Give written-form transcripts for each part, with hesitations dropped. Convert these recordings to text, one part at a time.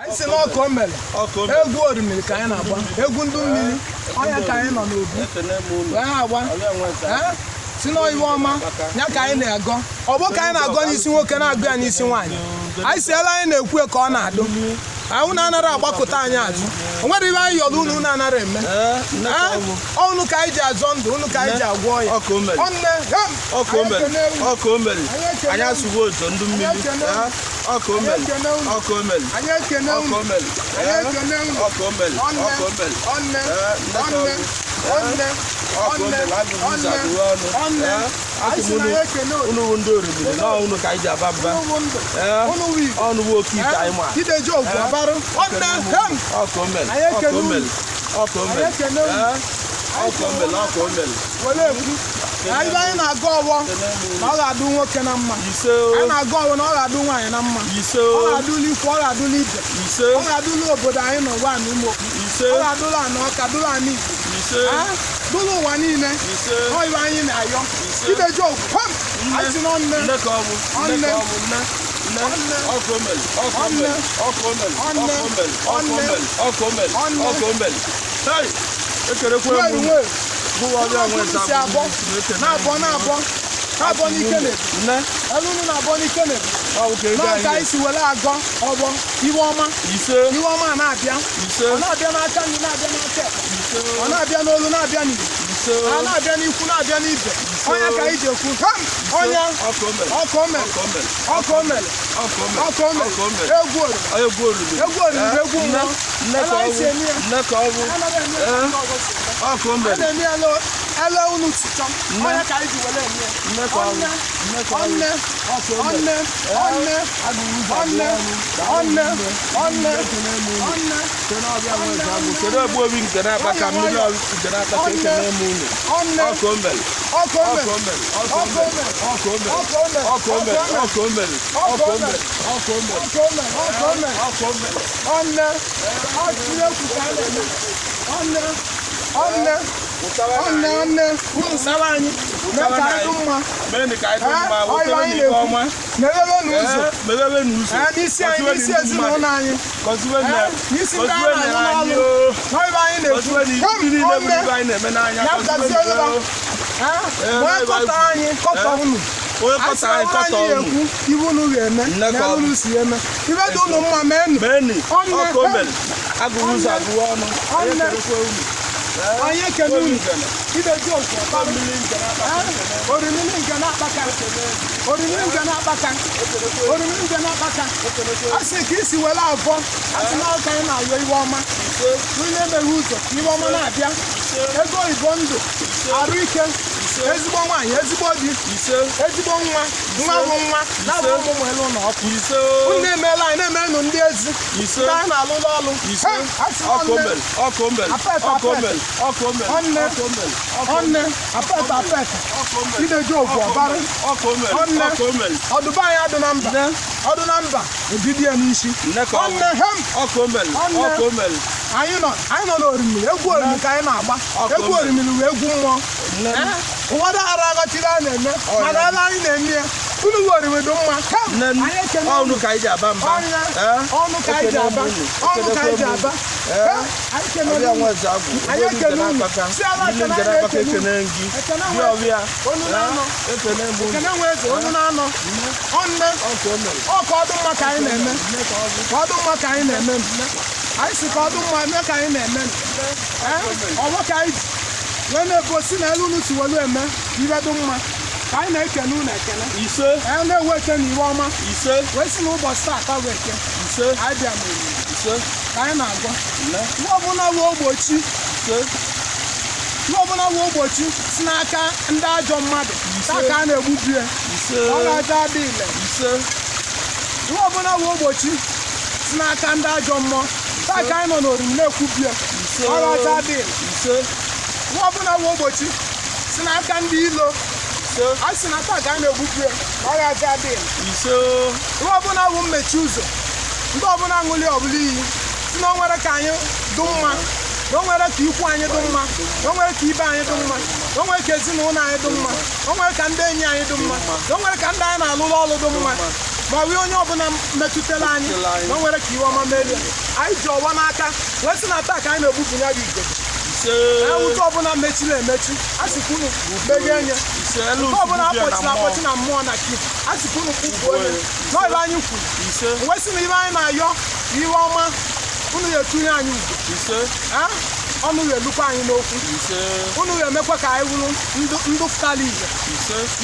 Anyị si n'ọkụ o mere egwu orimiri ka anyị na-agba egwu ndụ mmiri ọnya ka anyị nọ n'obu wee na-agba si n'iwe ọma ya ka anyị na-agọ ọgbọ ka anyị na-agọ n'isi nwoke na-agụ ya n'isi nwaanyị anyị si ebe anyị na-ekwu ka ọ na-adụ ahụ na-anara agbakọta anyị azụ o nwere ibe anyị yọrọ unu na-anara eme ọnụ ka anyị ji azọ ndụ unu ka anyị ji agwọ ya anyị asụgo ozo ndụ mmiri unu bụ ndị oriri na unu ka anyị ji aba mba ọnụ bụ oke ite anyị ma anyị anyị na-agụ ọwọ na ọ ga-adụ nwoke na mma anyị na-agụ ọwọ na ọ ga-adụ nwaanyị na mma ọ ga-adụla ikwu ọ ga-adụla ibe ọ ga-adụla obodo anyị nọ gwa na imo ọ ga-adụla ana ọka dụla ana Igbo dụla ụwa niile ọ ibe anyị na-ayọ ideji ogwu anyị si n'ọnne ọnne na-abọ n'ike na-ebu na-abọ n'ike na-ebu n'ọka anyị si were agọ ọgbọ iwe ọma iwe ọma na-abịa ọ na-abịa n'aka nri na-abịa n'aka ekpe ọ na-abịa n'olu na-abịa n'ibe ọ na-abịa n'ikwu na-abịa n'ibe ọnya ka anyị ji ekwu ọnya ọkụ omere ọkụ omere ọkụ omere egwu oriri egwu oriri egwu mmụọ ebe anyị si eme ya a na-eme ya ele unu tụchọ ọnya ka anyị ji were eme ya ọnne ọnne ọnne ọnne ọnne ọnne ọnne ọnne kedu egbu obi nke na-akpa ka mmiri nke na-akpa ka ekene m unu ọkụ omere ọkụ omere ọkụ omere ọkụ omere ọkụ omere ọkụ omere ọkụ omere ọkụ omere ọkụ omere ọkụ omere ọkụ omere ọnne ọchịrị ekwu ka a na-eme ọnne ọnne ọnne ọnne unu sara anyị mee ka anyị dị mma mee ka anyị dị mma wetara n'ihe ọma meghebe n'ụzọ meghebe n'ụzọ n'isi anyị n'isi ezinụlọ anyị n'isi ndị anyị na-alụ n'ọlụ n'ọrụ anyị na-ekwu ọnne ya gaziere onye kọtọ anyị kọtọ unu onye kọtọ anyị kọtọ unu ekwu iwu unu ga-eme na unu si eme ibe dị unu mma meenụ meenụ ọkụ omere agụrụ ụzọ agụrụ ọnụ ọnne anyị ekene unu ideji okwu orimiri nke na-akpaka orimiri nke na-akpaka orimiri nke na-akpaka a sị ka isi were avọ a sị na ọka anyị na-ayọ iwe ọma onye emeghe ụzọ ka iwe ọma na-abịa ego oyibo ndụ arụ ike ezigbo nwaanyị ezigbo di ezigbo nwa nwa bụ nwa na-abụ ụmụ ụmụ elu ụlọ ọkụ unu na-emeela anyị na-emenụ ndị ezi ndị anyị na-alụlụ ọlụ ọnne ọnne apet apet ideji ogwu ọbarị ọnne ọdụba anyị adụ na mba ọdụ na mba ebido ya n'isi ọnne hem ọnne anyị nọ n'orimiri egwu orimiri ka anyị na-agba egwu orimiri wee egwu mmụọ ụfọdụ ara aghọchiri a na-eme mana ebe anyị na-eme ya unu bụ orimiri dị mma anyị ekene ọnụ ka anyị ji aba mba ọnụ ka anyị ji aba ọnụ ka anyị ji aba anyị ekene unu si ala ekene anyị na-ekene unu ekene nwe eze onu na-anọ ọnne ọ ka ọdụ mma ka anyị na-eme ka ọdụ mma ka anyị na-eme anyị si ka ọdụ mma eme ka anyị na-eme ọgbọ ka anyị ji wee na-egosi na elu unu si welu eme ibe dị mma ka anyị na-ekene unu ekene ise anyị na-ewe eke na iwe ọma ise wee si na ụbọchị taata wee eke ise anyị bịa n'oriri ise ka anyị na-agọ nwa ọbụla wee ogbochi nwa ọbụla wee ogbochi si n'aka ndị ajọ mmadụ taa ka a na-egbubie ọ ga-aja adị ile ise nwa ọbụla wee ogbochi si n'aka ndị ajọ mmụọ taa ka anyị nọ n'oriri na-ekwubie ọ ga-aja adị ile ise nwa ọbụla wee ogbochi si n'aka ndị ilo a sị na taa ka a na-egbubie ọ ga-aja adị ile ise nwa ọbụla wụ mmechi ụzọ ndị ọbụla ṅụli ọbụla iyi si na o nwere ka anyị dị mma na o nwere ka ikwu anyị dị mma na o nwere ka ibe anyị dị mma na o nwere ka ezinụlọ anyị dị mma na o nwere ka ndị enyi anyị dị mma na o nwere ka ndị anyị na-alụrụ ọrụ dị mma Ma ọ bụ onye ọbụla metụtara anyị na o nwere ka iwe ọma merie. Anyị ji ọwa n'aka wee sị na taa ka anyị na-egbupụ ya bụ igodo. Ewute ọbụla mechiri emechi a sịkwa unu meghee nye. Nke ọbụla akpọchiri akpọchi na mmụọ na chi a sịkwa unu kwubuo onye n'ọibe anyị kwuru. Wee sị na ibe anyị na-ayọ iwe ọma unu ga-etunye anyị ugwu. Ọnụ ga-elukwa anyị n'okwu. Unu ga-emekwa ka anyị wuru ndụ fụtara ibe.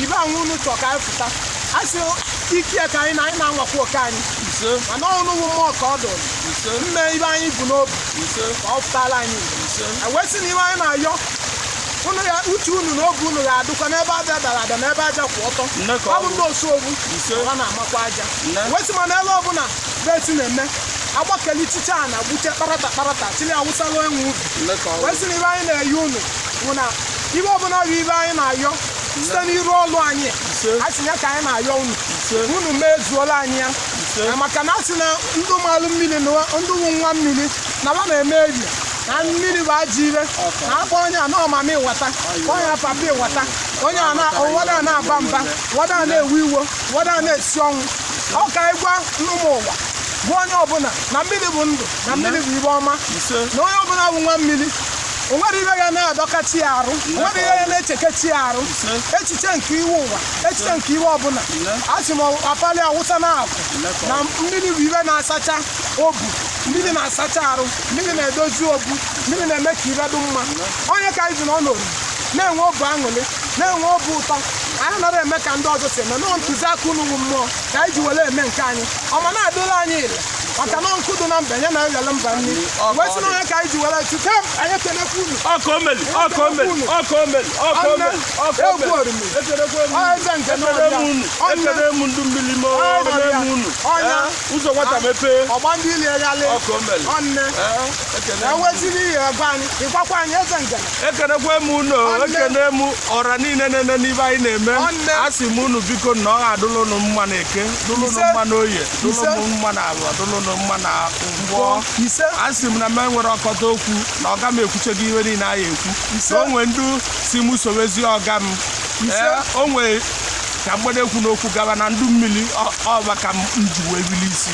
Ibe ahụ unu chọọ ka anyị fụta. A sị ike ka anyị na anyị na-anwakwa oke anyị. Mana ọnụ wụ mmụọ ka ọ dụrụ. Mme ibe anyị bụ n'obi ka ọ fụtara anyị ugwu. Wee sị na ibe anyị na-ayọ unu ya uche unu na oge unu ga-adụkwa n'ebe aja dara ada n'ebe aja kwụ ọtọ. Ọ bụ ndị osu ogbu ha na-amakwa aja. Wee sị mana ebe ọbụla beti na-eme agbakeli chicha na gbuche kparata kparata chili awụsala enwe ubi. Wee sị na ibe anyị na-eyi unu bụ na ibe ọbụla bụ ibe anyị na-ayọ site n'iru ọlụ anyị a sị ya ka anyị na-ayọ unu unu mezuola anyị ya. Maka na a sị na ndụ malụ mmiri na ndụ wụ nwa mmiri na ba na-eme ebi na mmiri bụ ajọ ire na akpọ onye a na ọmama ịwata onye a papa ịwata onye a ụwada na-aba mba wada na-ewe iwe wada na-esi ọnwụ. Ọ ka anyị gwa ụmụ ụwa bụ onye ọbụla na mmiri bụ ndụ na mmiri bụ ibe ọma na onye ọbụla bụ nwa mmiri o nwere ibe ya na-adọkachi ya arụ o nwere ihe ya na-echekechi ya arụ echiche nke iwe ụwa echiche nke iwe ọbụla a sị m apali awụsa na akụ na mmiri bụ ibe na-asacha obu mmiri na-asacha arụ mmiri na-edozi obu mmiri na-eme ka ibe dị mma. Onye ka anyị ji nọ n'oriri na-enwe obu aṅụrị na-enwe obi ụtọ anyị nara eme ka ndị ọzọ si eme nọọ ntụziaka unu wụ mmụọ ka anyị ji were eme nke anyị ọma na-adịla anyị ile maka na nkụ dị na mba ya na-eghele mba nri wee sị na onye ka anyị ji were chute anyị ekenekwa unu. Egwu oriri eze nke ụzọ nwata mepee ọgba ndị ili eghalị ọnne eweziri ihe gwa anyị ịgwakwa anyị eze nke ekenekwe m unu ekene m ọra niile na-ene n'ibe anyị na-eme a sị m unu biko na ọ ga-adụlụ unu mma na eke dụlụ unu mma na oye dụlụ unu mma na abụọ dụlụ unu mma na ngwọ. A sị m na m enwere ọkọta okwu na ọga m ekwuchego iwe niile anyị ekwu na o nwee ndụ si m sowezi ọga m o nwee ka mgbedekwu n'okwu gaba na ndụ mmiri ọba ka m ji wee bili isi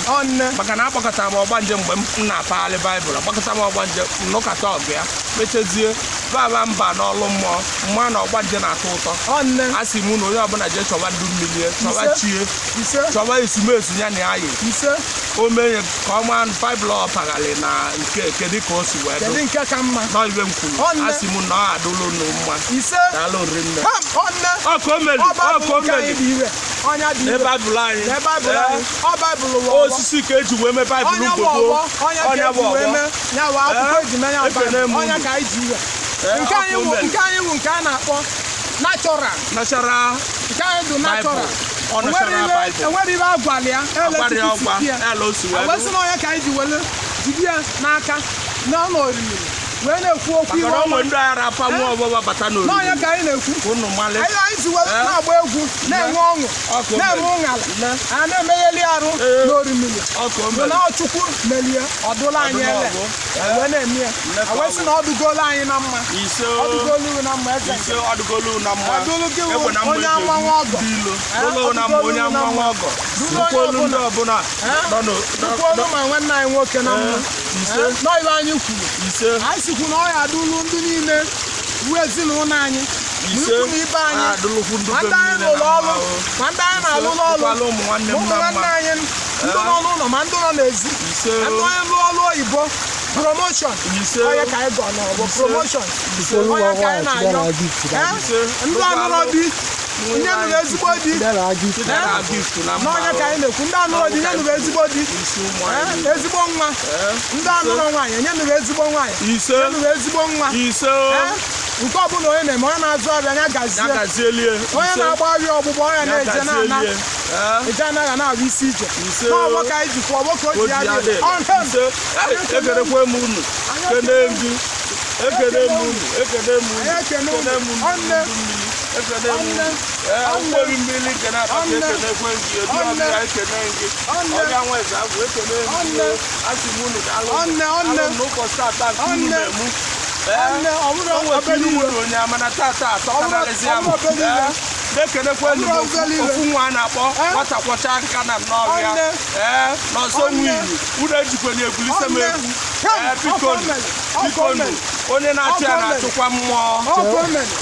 maka na akpọkọtara m ọgbanje mgbe m na-apagharị baịbụl akpọkọta m ọgbanje nnụkata ọgụ ya mechezie baba mba n'ọlụ mmụọ mmụọ na ọgbanje na-atọ ụtọ. A sị m na onye ọbụla jee chọba ndụ mmiri chọba chie chọba ezumezu ya na ayị o mee ka ọ maa baịbụl ọ pagharị na nke kedu ka o si wee dụ nọ ibe m kwuru. A sị m na ọ adụlụ unu mma daalụ rinne ọka baịbụl anyị osisi ka eji wee mee baịbụl gbogbo ọnya bụ ọgbọ nke anyị wụ nke a na-akpọ natural natural nke anyị dị natural enwere ibe agwali ya ewesị na onye ka anyị ji were jide ya n'aka n'ọnụ oriri wee na-ekwu okwu iwe ọma n'ọnya ka anyị na-ekwu anyị ji were na-agba egwu na-enwe ọṅụ na-enwe ụṅara a na-emegheli arụ n'orimiri bụ na Chukwu melie ọ dụla anyị ele wee na-eme ya wee sị na ọ dụgolu anyị na mma ọ dụgolu na mma eze ọdụlụ gị onye amanwe ọgọ dụkwolu ma nwanne anyị nwoke na mma nọọ ibe anyị kwuru anyị sikwu na ọ ya adụlụ ndị niile wuo ezinụlọ anyị ikwu na ibe anyị ma ndị anyị n'ụlọ ọrụ ma ndị anyị na-alụ n'ọrụ ụmụ nwanne anyị ndị nọ n'ụlọ ma ndị nọ n'ezi ndị onye lụọ ọrụ oyibo promotion onye ka anyị gọ n'ọgbọ promotion onye ka anyị na-ayọ ndị anụrọ di nye nụrụ ezigbo di n'onye ka anyị na-ekwu ndị anụrọ di nye nụrụ ezigbo di ezigbo nwa ndị anụrọ nwaanyị nye nụrụ ezigbo nwaanyị nye nụrụ ezigbo nwa nke ọbụla onye na-eme onye na-azụ ọbịa ya gazie onye na-agba ọrịa ọgbụgbọ ọrịa na-eje na-ana eje anaghị na-ahụ isi ije n'ọgbọ ka anyị jikwa ọgbọ ka o ji ya dị ekenekwe m unu kene m gị ekene m unu ekene m unu ekene m unu ekene m unu akwụkwọ mmiri nke na-akpata ekenekwe m gị obi ọbịa ekene gị ọbịa nwa eze agwụ ekene m gị asị m unu daalụ n'ụbọchị tata nke unu na-emu onye amana tata atọ Na-ekenekwa enyi m ofu nwa a na-akpọ nwata kwọcha aka na nnọọbịa. Ee, n'ọsọ nwunye unu ejikwana egwulise m egwu. Ee, bikonu, bikonu, onye na-achụ ya na-achụkwa mmụọ.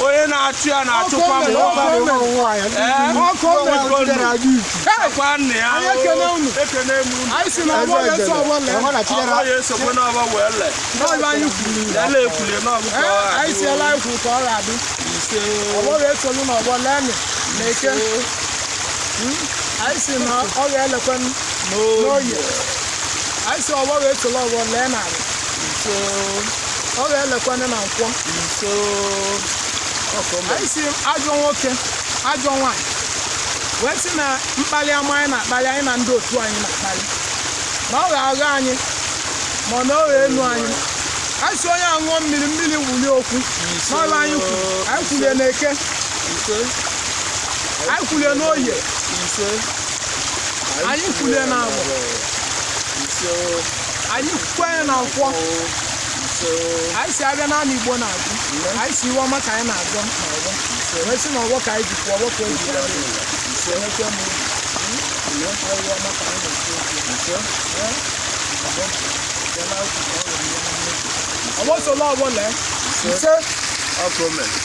Onye na-achụ ya na-achụkwa mmụọ. Ee, bikonu, akwa nna ya. Ekene m unu. Ọgbọ ya esokwe n'ọgbọ wee lee. Ya na-ekwulie n'ọgbọ ka ọ Anyị si ela ikwu ka ọ ga-adị. Ọgbọ ga-esolu n'ọgbọ lee na eke. Anyị si na ọ ga-elekwe n'oye. Anyị si ọgbọ ga-esolu ọgbọ lee n'ala. Ọ ga-elekwe na nkwọ. Anyị si ajọ nwoke, ajọ nwaanyị. Wee sị na mkpali ama anyị na-akpali anyị na ndị otu anyị na-akpali. Na ọ ga-agha anyị ma ọ na ọ ga-enu anyị. Anyị si onye aṅụọ mmiri mmiri wulie okwu. N'ọrụ anyị kwuru, anyị kwulie n'eke. Anyị kwulie n'oye. Anyị kwulie n'agbọ. Anyị kwenye na nkwọ. Anyị si abịa n'ala Igbo na-agụ. Anyị si iwe ọma ka anyị na-agọ n'ọgbọ. Wee sị na ọgbọ ka anyị jikwa ọgbọ ka o ji ọgbọ solo ọgbọ lee. Ise. Ọkụ mere.